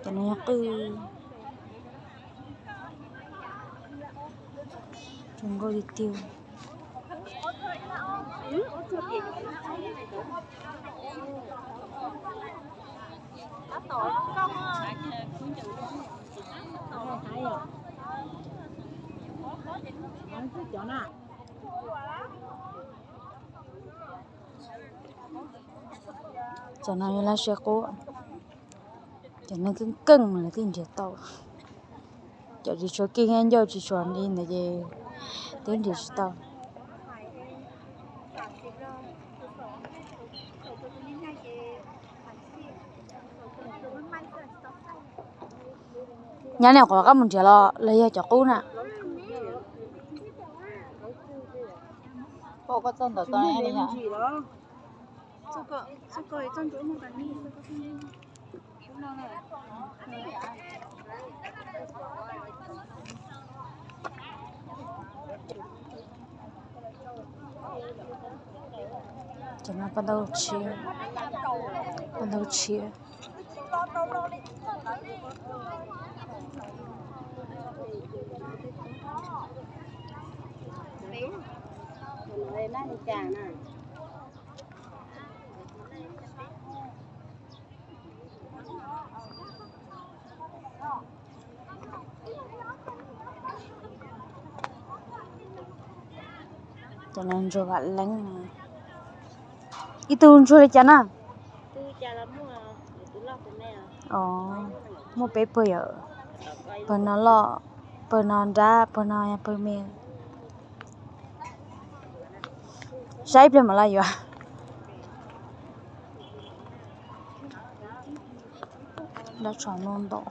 Cov no yog qwj zoo nkauj tiag tiag. Cov no yog laj siab qub, cov neeg keej keej lawv thiaj nrhiav tau. Cov tsis tshua keej ncauj tsis tshua li ntawd ces twb nrhiav tsis tau. Nyab, nej nyuam qhuav qab mus nrhiav los los yog cov qub na? Cov no paj ntaub tshiab, paj ntaub tshiab. Cov no ntsuag vam leeb no. Ib tug ntsuag li cas na? Muaj peb pawg yom, pawg no loj, pawg no nrab, pawg no yog pawg me. Saib ib pliag mam li yuav. Dab tsho no ntau.